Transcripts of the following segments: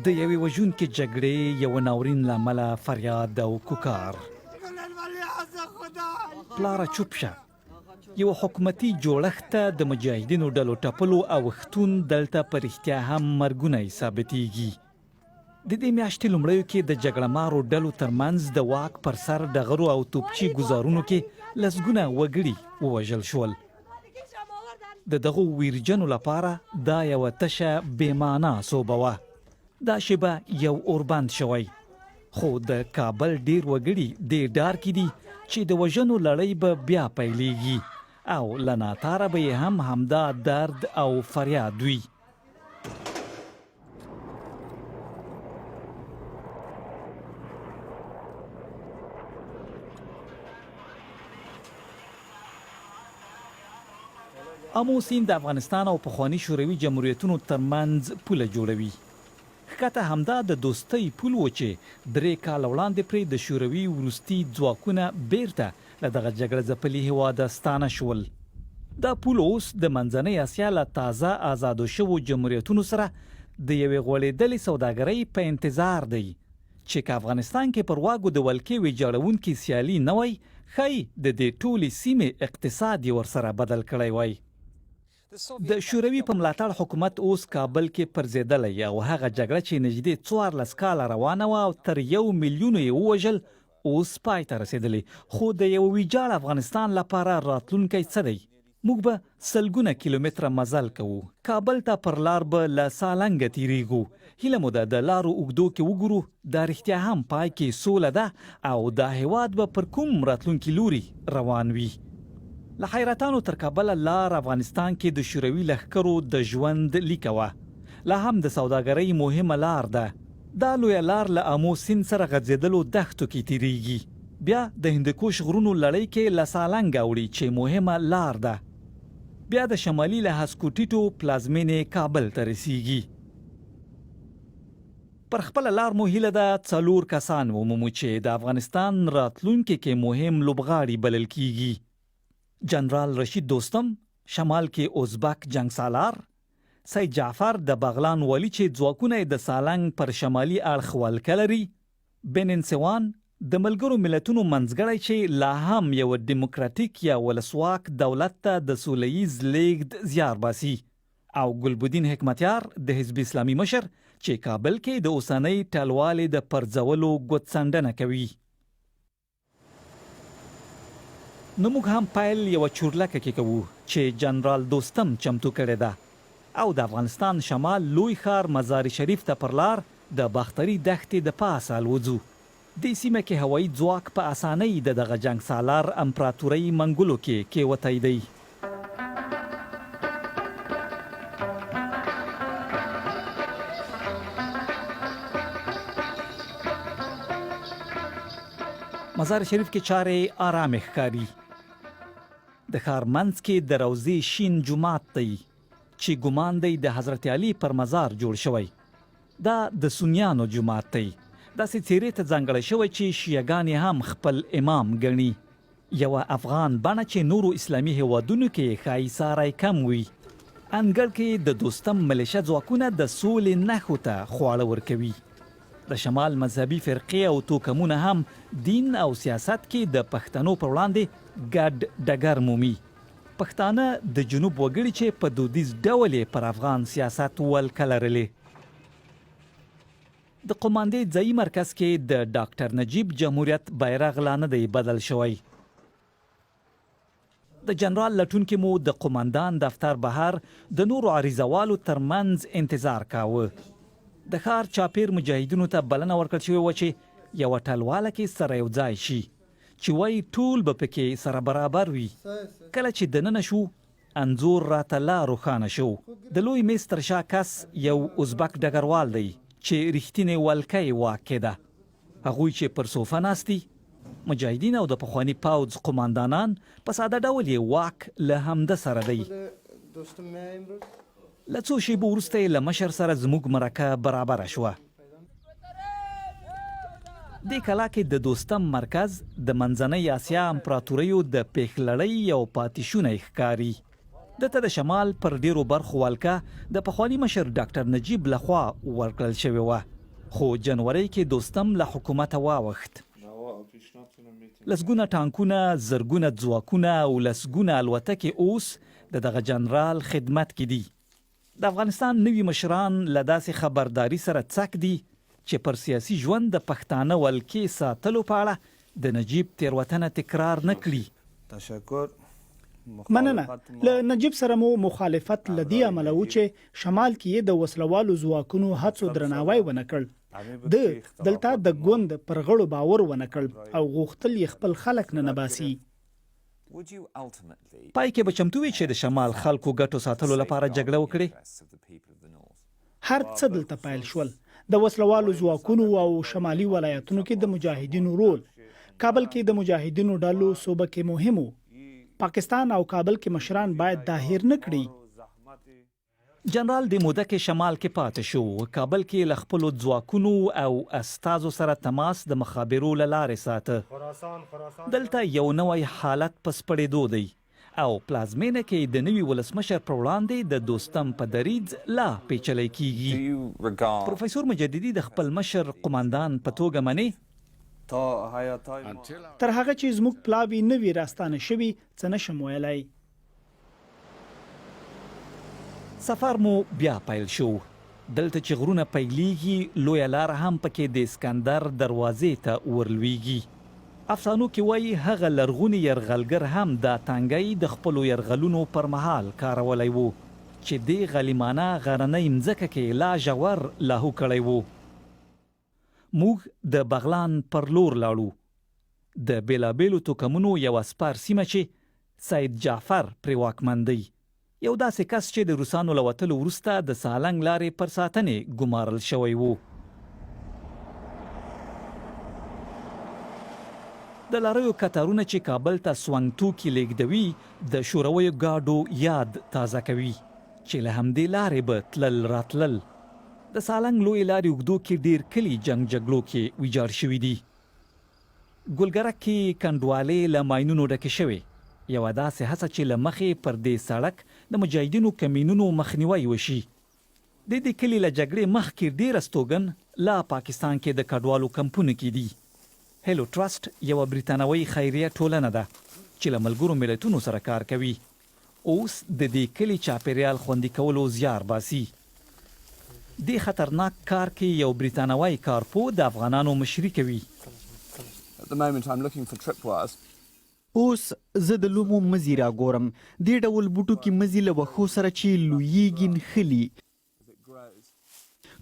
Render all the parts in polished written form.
د یوې وژونکې جګړې یوه ناورین له امله فریاد او کوکار. پلاره چوپ شه! یوه حکومتي جوړښت ته د مجاهدینو ډلو ټپلو اوښتون دلته په رښتیا هم مرګونی ثابتېږي. د دې میاشتې لومړیو کې د جګړه مارو ډلو ترمنځ د واک پر سر ډغرو او توپچي ګوزارونو کې لسګونه وګړي ووژل شول. د دغو ویرجنو لپاره دا یوه تشه بې معنا سوبه وه. دا شېبه یو اوربند شوی، خو د کابل ډېر وګړي دې ډار کې دي چې د وژنو لړۍ به بیا پیلېږي او له ناتاره به یې هم همدا درد او فریاد وي. امو سیند د افغانستان او پخواني شوروي جمهوریتونو ترمنځ پوله جوړوي. ښکته همدا د دوستۍ پول و چې درې کاله وړاندې پرې د شوروي وروستي ځواکونه بېرته له دغه جګړه ځپلي هېواده ستانه شول. دا پول اوس د منځنۍ اسیا له تازه ازادو شوو جمهوریتونو سره د یوې غوړېدلې سوداګرۍ په انتظار دی چې که افغانستان کې پر واګو د ولکې ویجاړونکې سیالي نه وای، ښايي د دې ټولې سیمې اقتصاد یې ورسره بدل کړی وای. د شوروي په ملاتړ حکومت اوس کابل کې پرځېدلی او هغه جګړه چې نږدې 14 کاله روانه وه او تر یو میلیونو یې ووژل، اوس پای ته رسېدلې، خو د یوه ویجاړ افغانستان لپاره راتلونکی څه دی؟ موږ به سلګونه کیلومتره مزل کوو، کابل ته پر لار به له سالنګه تېرېږو، هیله مو ده د لارو اوږدو کې وګورو دا رښتیا هم پای کې سوله ده او دا هېواد به پر کوم راتلونکي لوري روان وي؟ له حیرتانو تر کابله لار افغانستان کې د شوروي لښکرو د ژوند لیکه وه، لا هم د سوداګرۍ مهمه لار ده. دا لویه لار له امو سیند سره غځېدلو دښتو کې تېرېږي، بیا د هندوکش غرونو لړۍ کې له سالنګ اوړي چې مهمه لار ده، بیا د شمالي له هسکو ټیټو پلازمېنې کابل ته رسېږي. پر خپله لار مو هیله ده څلور کسان ومومو چې د افغانستان راتلونکې کې مهم لوبغاړي بلل کیږي. جنرال رشید دوستم، شمال کې ازبک جنګسالار، سید جعفر د بغلان والي چې ځواکونه یې د سالنګ پر شمالي اړخ ولکه لري، بنن سوان، د ملګرو ملتونو منځګړی چې لا هم یوه دیموکراتیک یا ولسواک دولت ته د سوله ییز لیږد زیار باسي. او ګلبدین حکمتیار د حزب اسلامي مشر چې کابل کې د اوسنۍ ټلوالې د پرځولو ګوتڅنډنه کوي. نو موږ هم پیل یوه چورلکه کې کوو چې جنرال دوستم چمتو کړې ده او د افغانستان شمال لوی ښار مزار شریف ته پر لار د باختري دښتې د پاسه الوځو. دې سیمه کې هوایي ځواک په اسانۍ د دغه جنګسالار امپراتورۍ منګولو کې کېوتی دی. مزار شریف کې چارې آرامې ښکاري. د ښار منځ کې د روضې شین جومات دی چې ګمان دی د حضرت علي پر مزار جوړ شوی. دا د سنیانو جومات دی. داسې څېرې ته ځانګړی شوی چې شیعه ګان یې هم خپل امام ګڼي. یوه افغان بڼه چې نورو اسلامي هېوادونو کې یې ښايي ساری کم وي. انګړ کې د دوستم ملېشه ځواکونه د سولې نښو ته خواړه ورکوي. د شمال مذهبي فرقې او توکمونه هم دین او سیاست کې د پښتنو پر وړاندې ګډ ډګر مومي. پښتانه د جنوب وګړي چې په دودیز ډول یې پر افغان سیاست ولکه لرلې. د قوماندې ځايي مرکز کې د ډاکټر نجیب جمهوریت بیرغ لا نه دی بدل شوی. د جنرال لټون کې مو د قوماندان دفتر بهر د نورو عریضه والو تر منځ انتظار کاوه. د ښار چاپېر مجاهدینو ته بلنه ورکړل شوې وه چې یوه ټلواله کې سره یو ځای شي. چې وايي ټول به پکې سره برابر وي. کله چې دننه شوو، انځور راته لا روښانه شو. د لوی مېز تر شا کس یو ازبک ډګروال دی چې رښتینې ولکه یې واک کې ده. هغوی چې پر صوفه ناست دي، مجاهدین او د پخواني پوځ قوماندانان، په ساده ډول یې واک له همده سره دی. له څو شېبو وروسته یې له مشر سره زموږ مرکه برابره شوه. دې کلا کې د دوستم مرکز د منځنۍ اسیا امپراتوریو د پېښلړۍ یو پاتې شونی ښکاري. ده ته د شمال پر ډېرو برخو ولکه د پخواني مشر ډاکټر نجیب له خوا ورکړل شوې وه. خو جنورۍ کې دوستم له حکومته واوښت. لسګونه ټانکونه، زرګونه ځواکونه او لسګونه الوتکې اوس د دغه جنرال خدمت کې دي. د افغانستان نوي مشران له داسې خبرداري سره څک دي چې پر سیاسي ژوند د پښتانه ولکې ساتلو په اړه د نجیب تېروتنه تکرار نه کړي. مننه، له نجیب سره مو مخالفت له دې امله و چې شمال کې یې د وسله والو ځواکونو هڅو درناوی ونه کړ. ده دلته د ګوند پر غړو باور ونه کړ او غوښتل یې خپل خلک ننه باسي. پای کې به چمتو وې چې د شمال خلکو ګټو ساتلو لپاره جګړه وکړې؟ هر څه دلته پیل شول، د وسله والو ځواکونو او شمالي ولایتونو کې د مجاهدینو رول. کابل کې د مجاهدینو ډلو صوبه کې مهم و. پاکستان او کابل کې مشران باید دا هېر نه کړي. جنرال دې موده کې شمال کې پاتې شو، کابل کې یې له خپلو ځواکونو او استازو سره تماس د مخابرو له لارې ساته. دلته یو نوی حالت په سپړېدو دی او پلازمېنه کې د نوي ولسمشر پر وړاندې د دوستم په دریځ لا پېچلی کېږي. پروفیسور مجددي د خپل مشر قوماندان په توګه منې؟ تر هغه چې زموږ پلاوي نه وي راستانه شوي، څه نه شم ویلای. سفر مو بیا پیل شو. دلته چې غرونه پیلیږي، لویه لاره هم پکې د اسکندر دروازې ته ورلویږي. افسانو کې وایي هغه لرغوني یرغلګر هم دا تنګی د خپلو یرغلونو پر مهال کارولی و، چې دې غلیمانه غرنۍ مځکه کې لا ژور لاهو کړی و. موږ د بغلان پر لور لاړو. د بېلابېلو توکمونو یوه سپر سیمه چې سید جعفر پرې واکمن دی. یو داسې کس چې د روسانو له وتلو وروسته د سالنګ لارې پر ساتنې ګومارل شوی و. د لاریو کتارونه چې کابل ته سونګ توکي لېږدوي، د شورویو ګاډو یاد تازه کوي چې له همدې لارې به تلل راتلل. د سالنګ لویې لارې اوږدو کې ډېر کلي جنګ جګړو کې ویجاړ شوي دي. ګلګرک کې کنډوالې له ماینونو ډکې شوې، یوه داسې هڅه چې له مخې پر دې سړک د مجاهدینو کمینونو مخنیوی وشي. د دې کلي له جګړې مخکې ډېر استوګن لا پاکستان کې د کډوالو کمپونو کې دي. هیلو ټرسټ یوه بریتانوۍ خیریه ټولنه ده چې له ملګرو ملتونو سره کار کوي. اوس د دې کلي چاپېریال خوندي کولو زیار باسي. دې خطرناک کار کې یو بریتانوی کارپوه د افغانانو مشري کوي. اوس زه د لومو مزي راګورم. دې ډول بوټو کې مزي له وښو سره چې لویېږي نښلي.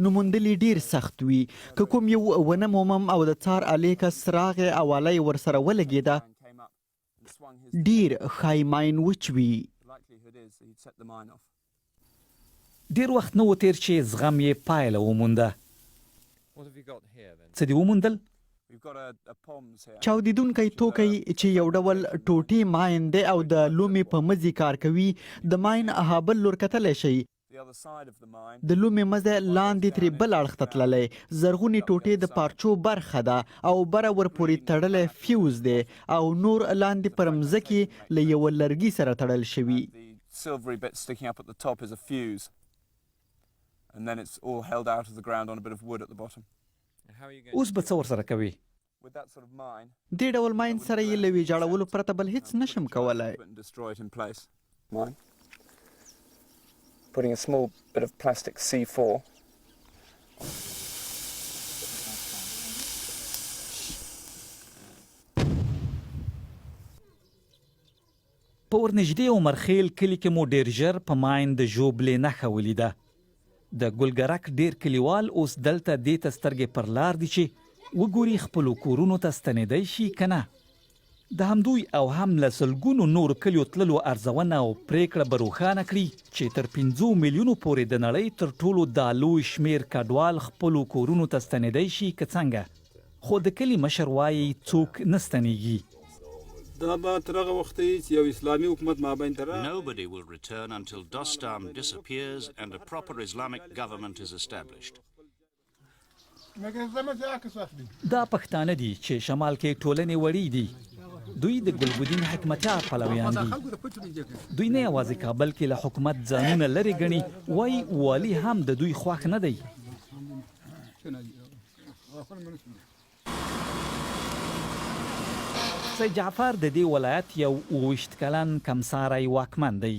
نو موندل یې ډېر سخت وي. که کوم یو ونه مومم او د څار الې کس راغی او اله یې ورسره ولګېده، ډېر ښايي ماین وچ وي. ډېر وخت نه و تېر چې زغم یې پایله ومونده. څه دې وموندل؟ چاودېدونکی توکی چې یو ډول ټوټې ماین دی او د لومې په مزي کار کوي، د ماین ها بل لور کتلی شئ. د لومې مزی لاندې ترې بل اړخ ته تللی، زرغونې ټوټې د پارچو برخه ده او بره ورپورې تړلی فیوز دی او نور لاندې پر مځکې له یوه لرګي سره تړل شوي. اوس به څه ورسره کوې؟ دې ډول ماین سره یې له ویجاړولو پرته بل هیڅ نه شم کولای. په ورنږدې عمرخېل کلي کې مو ډېر ژر په ماین د ژوبلې نښه ولیده. د ګلګرک ډېر کلیوال اوس دلته دې ته سترګې پر لار دي چې وګوري خپلو کورونو ته ستنېدای شي که نه. د همدوی او هم له سلګونو نورو کلیو تللو ارزونه او پرېکړه به روښانه کړي چې تر پنځو میلیونو پورې د نړۍ تر ټولو دا لوی شمېر کډوال خپلو کورونو ته ستنېدای شي که څنګه. خو د کلي مشر وايي څوک نه ستنېږي. دا به تر هغه وخته وي چې یو اسلامي حکومت مابین ته راغی. دا پښتانه دي چې شمال کې ټولنې وړې دي. دوی د ګلبدین حکمتیار پلویان دي. دوی نه یوازې کابل کې له حکومت ځانونه لرې ګڼي، وايي والي هم د دوی خوښ نه دی. سید جعفر د دې ولایت یو 27 کلن کمساری واکمن دی.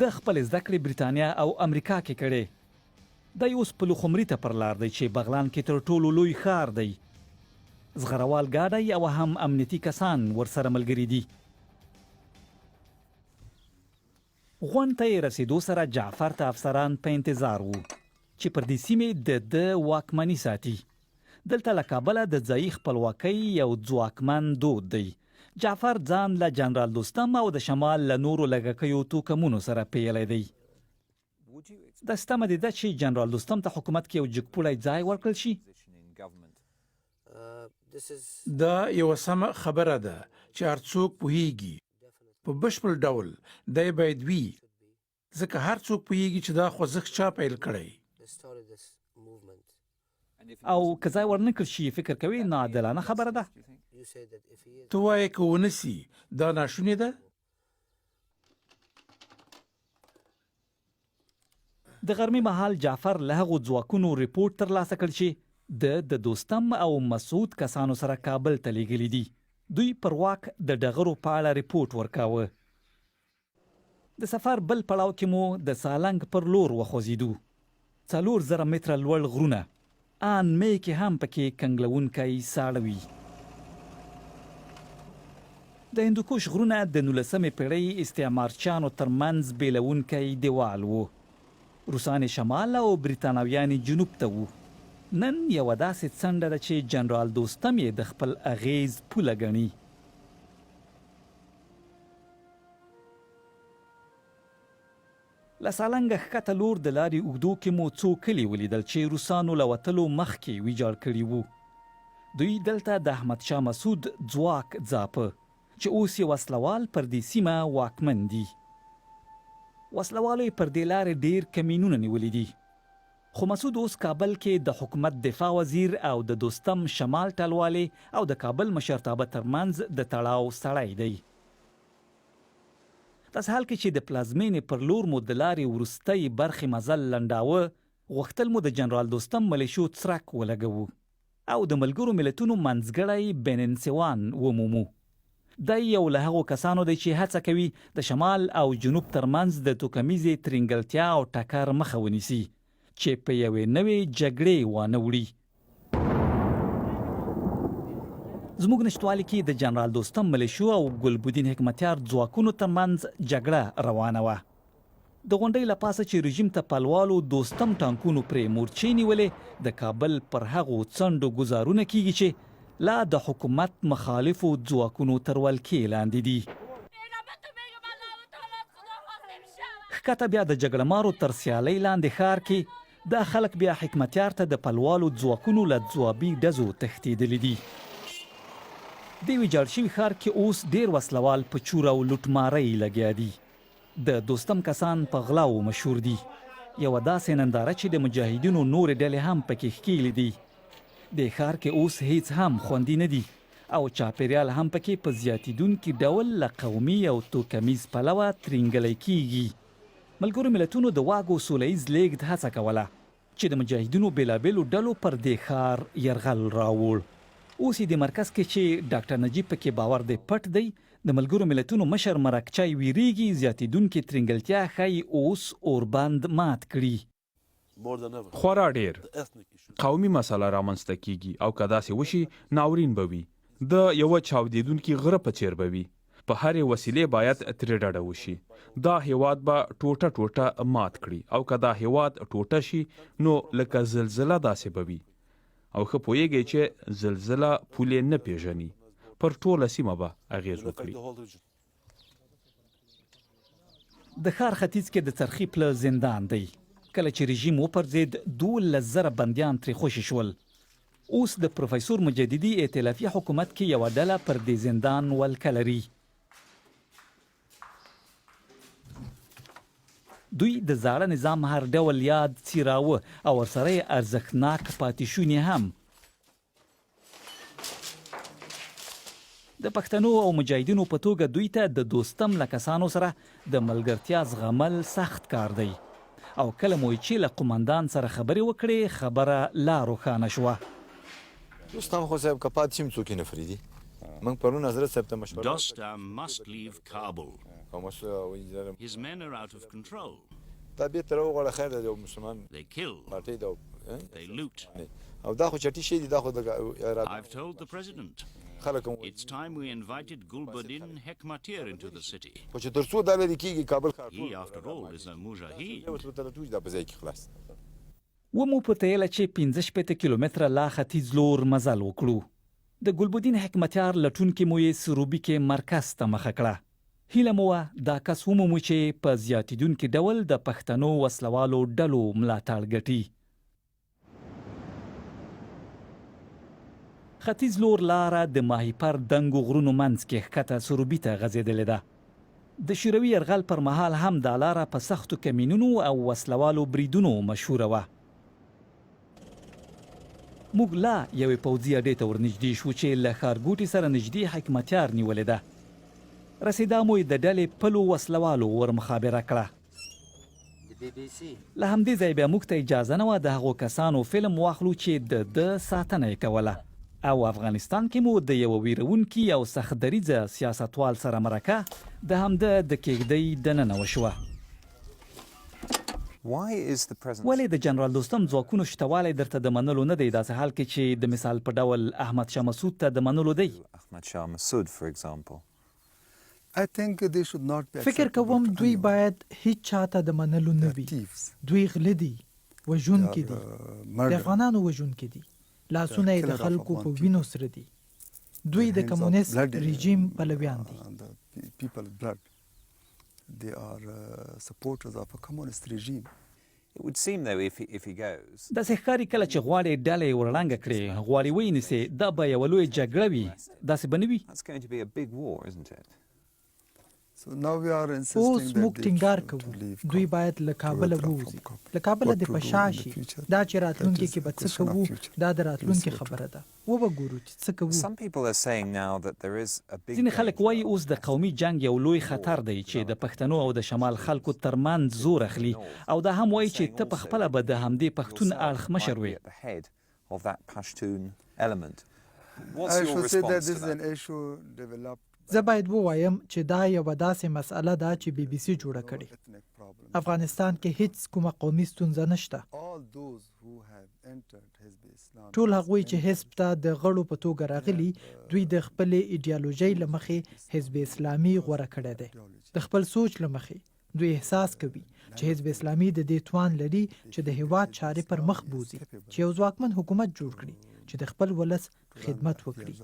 ده خپلې زده کړې بریتانیا او امریکا کې کړې. دی اوس پلخمري ته پر لار دی چې بغلان کې تر ټولو لوی ښار دی. زغروال ګاډی او هم امنیتي کسان ورسره ملګري دي. غونډ ته یې رسېدو سره جعفر ته افسران په انتظار وو چې پر دې سیمې د ده واکمني ساتي. دلته له کابله د ځايي خپلواکۍ یو ځواکمن دود دی. جعفر ځان له جنرال دوستم او د شمال له نورو لږکیو توکمونو سره پېیلی دی. داسې تمه دې ده چې جنرال دوستم ته حکومت کې یو جګپوړی ځای ورکړل شي؟ دا یوه سمه خبره ده چې هر څوک پوهیږي. په بشپړ ډول دی باید وي، ځکه هر څوک پوهیږي چې دا خوځښت چا پیل کړی. او که ځای ورنه کړل شي، فکر کوې ناعادلانه خبره ده؟ ته وایې که ونه شي، دا ناشونې ده؟ د غرمې مهال جعفر له هغو ځواکونو رپوټ ترلاسه کړ چې ده د دوستم او مسعود کسانو سره کابل ته لېږلي دي. دوی پر واک د ډغرو په اړه رپوټ ورکاوه. د سفر بل پړاو کې مو د سالنګ پر لور وخوځېدو. 4000 متره لوړ غرونه، آن مې کې هم پکې کنګلوونکی ساړه وي. د هندوکش غرونه د نولسمې پېړۍ استعمارچیانو تر منځ بېلوونکی دېوال و. روسان یې شمال او بریتانویان یې جنوب ته وو. نن یوه داسې څنډه ده چې جنرال دوستم یې د خپل اغېز پوله ګڼي. له سالنګه ښکته لور د لارې اوږدو کې مو څو کلي ولیدل چې روسانو له وتلو مخکې ویجاړ کړي وو. دوی دلته د احمدشاه مسعود ځواک ځاپه چې اوس یې وسله وال پر دې سیمه واکمن دي. وسله والو یې پر دې لارې ډېر کمینونه نیولي دي. خو مسعود اوس کابل کې د حکومت دفاع وزیر او د دوستم شمال ټلوالې او د کابل مشرتابه ترمنځ د تړاو سړی دی. داسې حال کې چې د پلازمېنې پر لور مو د لارې وروستۍ برخې مزل لنډاوه، غوښتل مو د جنرال دوستم ملېشو څرک ولګوو او د ملګرو ملتونو منځګړی بننسیوان ومومو. دی یو له هغو کسانو دی چې هڅه کوي د شمال او جنوب ترمنځ د توکمیزې ترینګلتیا او ټکر مخه ونیسي چې په یوې نوې جګړې وانه وړي. زموږ نشتوالي کې د جنرال دوستم ملیشو او ګلبدین حکمتیار ځواکونو ترمنځ جګړه روانه وه. د غونډۍ له پاسه چې رژیم ته پلوالو دوستم ټانکونو پرې مورچې نیولې، د کابل پر هغو څنډو ګوزارونه کیږي چې لا د حکومت مخالفو ځواکونو تر ولکې لاندې دي. ښکته بیا د جګړه مارو تر سیالۍ لاندې ښار کې دا خلک بیا حکمتیار ته د پلوالو ځواکونو له ځوابي ډزو تښتېدلي دي. دې ویجاړ شوي ښار کې اوس ډېر وسله وال په چور او لوټمارۍ لګیا دي. د دوستم کسان په غلاوو مشهور دي. یوه داسې ننداره چې د مجاهدینو نورې ډلې هم پکې ښکېلې دي. دې ښار کې اوس هېڅ هم خوندي نه دي او چاپېریال هم پکې په زیاتېدونکي ډول له قومي او توکمیز پلوه ترینګلی کېږي. ملګرو ملتونو د واګو سوله ییز لېږد هڅه کوله چې د مجاهدینو بېلابېلو ډلو پر دې ښار یرغل راوړ. اوس یې دې مرکز کې چې ډاکټر نجیب پکې باور دی پټ دی، د ملګرو ملتونو مشر مرکچای وېرېږي زیاتېدونکې ترینګلتیا ښايي اوس اوربند مات کړي. خورا ډېر قومي مسله رامنځته کېږي او که داسې وشي ناورین به وي، د یوه چاودېدونکي غره په څېر به وي، په هرې وسیلې باید ترې ډډه وشي، دا هېواد به ټوټه ټوټه مات کړي او که دا هېواد ټوټه شي نو لکه زلزله داسې به وي او ښه پوهېږئ چې زلزله پولې نه پېژني، پر ټوله سیمه به اغېز وکړي. د ښار ختیځ کې د څرخي پله زندان دی. کله چې رژیم وپرځېد، 12,000 بندیان ترې خوشې شول. اوس د پروفیسور مجددي ائتلافي حکومت کې یوه ډله پر دې زندان ولکه لري. دوی د زاړه نظام هر ډول یاد څیراوه او ورسره یې ارزښتناک پاتې شوني هم. د پښتنو او مجاهدینو په توګه دوی ته د دوستم له کسانو سره د ملګرتیا زغمل سخت کار دی. او کله مو یې چې له قوماندان سره خبرې وکړې، خبره لا روښانه شوه. دوستم خو صاحب که پاتې شي هم څوک یې نه فریدي. موږ پرون حضرت صاحب ته مشوره ورکړه چې دا بیرته راوغواړه خیر دی یو مسلمان پارټۍ ده او دا خو چټي شی دی دا خو د خلک هم خو چې تر څو دا لرې کیږي کابل ښار ټول دا په ځای کې خلاص. ومو پتېیله چې 65 کیلومتره لا ختیځ لور مزل وکړو. د ګلبدین حکمتیار لټون کې مو یې سروبي کې مرکز ته مخه کړه. هیله مو وه دا کس ومومو چې په زیاتېدونکي ډول د پښتنو وسلهوالو ډلو ملاتړ ګټي. ختیځ لور لاره د ماهیپر دنګو غرونو منځ کې ښکته سروبي ته غځېدلې ده. د شوروي یرغل پر مهال هم دا لاره په سختو کمینونو او وسلهوالو بریدونو مشهوره وه. موږ لا یوې پوځي اډې ته ورنږدې شوو چې له ښارګوټي سره نږدې حکمتیار نیولې ده. رسېدا مو یې د ډلې پلو وسلهوالو ورمخابره کړه. له همدې ځایه بیا موږ ته اجازه نه وه د هغو کسانو فلم واخلو چې د ده ساتنه یې کوله او افغانستان کې مو د یوه ویرونکي او سخت دریځه سیاستوال سره مرکه د همده د کېږدۍ دننه وشوه. ولې د جنرال دوستم ځواکونو شته والی درته د منلو نه دی داسې حال کې چې د مثال په ډول احمد شاه مسعود ته د منلو دی؟ فکر کوم دوی باید هیچا ته د منلو نه وي. دوی غله دي، وژونکي دي، د افغانانو وژونکي دي، لاسونه یې د خلکو په وینو سره دي. دوی د کمونست رژیم پلویان دي. داسې ښکاري کله چې غواړې ډله یې ورړنګه کړې، غواړې ویې نیسې، دا به یوه لویه جګړه وي، داسې به نه وي؟ اوس موږ ټینګار کوو، دوی باید له کابله ووځي، له کابله دې په شا شي، دا چې راتلونکي کې به څه کوو، دا د راتلونکي خبره ده. وبه ګورو چې څه کوو. ځینې خلک وايي اوس د قومي جنګ یو لوی خطر دی چې د پښتنو او د شمال خلکو تر منځ زور اخلي او دا هم وايي چې ته په خپله به د همدې پښتون اړخ مشر وې. زه باید ووایم چې دا یوه داسې مسئله ده چې بي بي سي جوړه کړې. افغانستان کې هیڅ کومه قومي ستونزه نشته. ټول هغوی چې حزب ته د غړو په توګه راغلي، دوی د خپلې ایډیالوژۍ له مخې حزب اسلامي غوره کړی دی. د خپل سوچ له مخې، دوی احساس کوي چې حزب اسلامي د دې توان لري چې د هېواد چارې پر مخ بوځي، چې یو ځواکمن حکومت جوړ کړي چې د خپل ولس خدمت وکړي.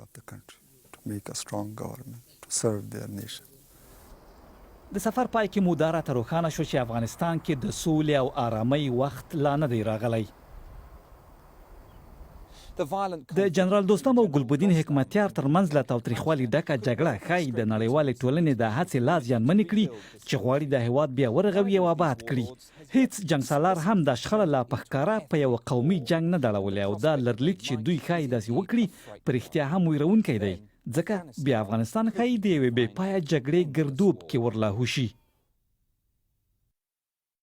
د سفر پای کې مو دا راته روښانه شوه چې افغانستان کې د سولې او آرامۍ وخت لا نه دی راغلی. د جنرال دوستم او ګلبدین حکمتیار تر منځ له تاوتریخوالي ډکه جګړه ښايي د نړیوالې ټولنې دا هڅې لا زیانمنې کړي چې غواړي دا هېواد بیا ورغوي او آباد کړي. هیڅ جنګسالار هم دا شخړه لا په ښکاره په یوه قومي جنګ نه ده اړولې او دا لرلید چې دوی ښايي داسې وکړي په رښتیا هم ویرونکی دی ځکه بیا افغانستان ښايي د یوې بې پایه جګړې ګردوب کې ورلاهو شي.